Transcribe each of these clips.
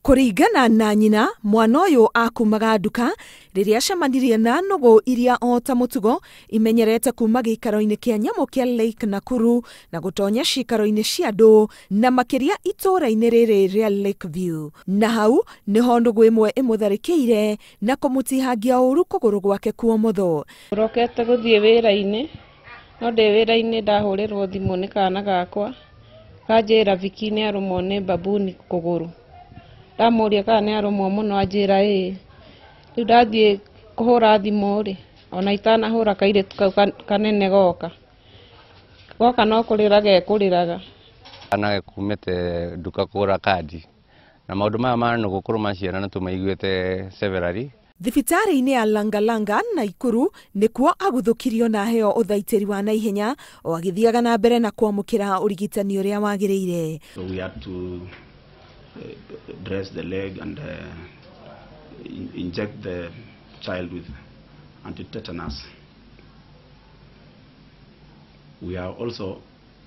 Kũringana na nyina, mwana ũyũ akumaga nduka rĩrĩa acemanirie na nũgũ iria o ta mũtugo imenyerete kuma gĩikaro-inĩ kĩa nyamũ kĩa Lake Nakuru na gũtonya ciikaro-inĩ cia andũ na makĩria itũũra-inĩ rĩrĩ rĩa Lakeview. Na hau nĩho nũgũ ĩmwe ĩmũtharĩkĩire na kũmũtihangia ũru kũgũrũ gwake kuomotho. Ũrokete gũthiĩ wĩra-inĩ, no ndĩ wĩra-inĩ ndahũrĩrwo thimũ nĩ kana gakwa kanjĩra Viki nĩ arũmwo nĩ babuni kũgũrũ. Ndamũria kana nĩ arũmwo mũno anjĩra ĩĩ. Rĩu ndathiĩ kũhũra thimũ rĩ, ona itanahũra kairĩtu kau kanene goka. Goka no kũrĩra gekũrĩraga. Kana kumĩte nduka kũgũra kandi. Na maũndũ maya ma nũgũ kũrũma ciana nĩ tũmaiguĩte severally. Thibitarĩ-inĩ ya Langalanga Naikuru nĩkuo aguthũkirio na aheo ũthaitĩri wa naihenya o agĩthiaga na mbere na kwamũkĩra ũrigitani ũrĩa wagĩrĩire. So we had to dress the leg and inject the child with anti-tetanus. We are also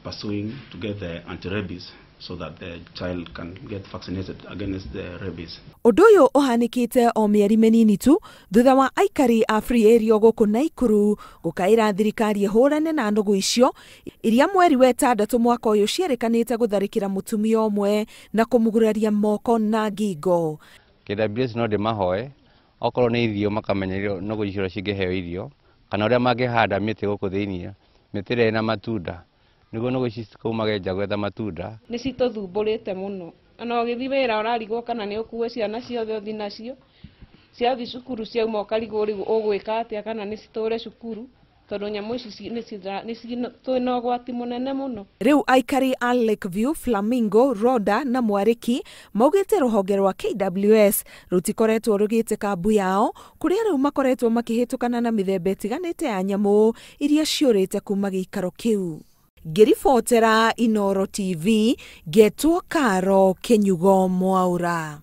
pursuing to get the anti-rabies so that the child can get vaccinated against the rabies. Ũndũ ũyũ ũhanĩkĩte o mĩeri mĩnini tu thutha wa aikari a Free Area gũkũ Naikuru gũkaĩra thirikari ĩhũrane na nũgũ icio iria mweri wa ĩtandatũ mwaka ũyũ cierĩkanĩte gũtharĩkĩra mũtumia ũmwe na kũmũguraria moko na ngingo. KWS no ndĩmahoe okorwo nĩ irio makamenya nũgũ icio cingĩheo irio kana ũrĩa mangĩhanda mĩtĩ gũkũ thĩinĩ, mĩtĩ ĩrĩa ĩna matunda nĩguo nũgũ ici cikaumage nja gwetha matunda. Nĩ citũthumbũrĩte mũno, ona ũgĩthiĩ wĩra ũrarigwo kana nĩ ũkue ciana ciothe ũthiĩ nacio, ciathiĩ cukuru ciauma ũkarigwo rĩu ũgwĩka atĩa kana nĩ citũre cukuru tondũ nyamũ ici twĩna ũgwati mũnene mũno. Rĩu aikari a Lakeview, Flamingo, Roda na Mwarĩki maugĩte rũhonge rwa KWS rũtikoretwo rũgĩte kambu yao kũrĩa rĩu makoretwo makĩhĩtũkana na mĩthemba ĩtiganĩte ya nyamũ iria ciũrĩte kuma gĩikaro kĩu. Ngĩribotera Inooro TV, ngetwo Karo Kĩnyugo Mwaura.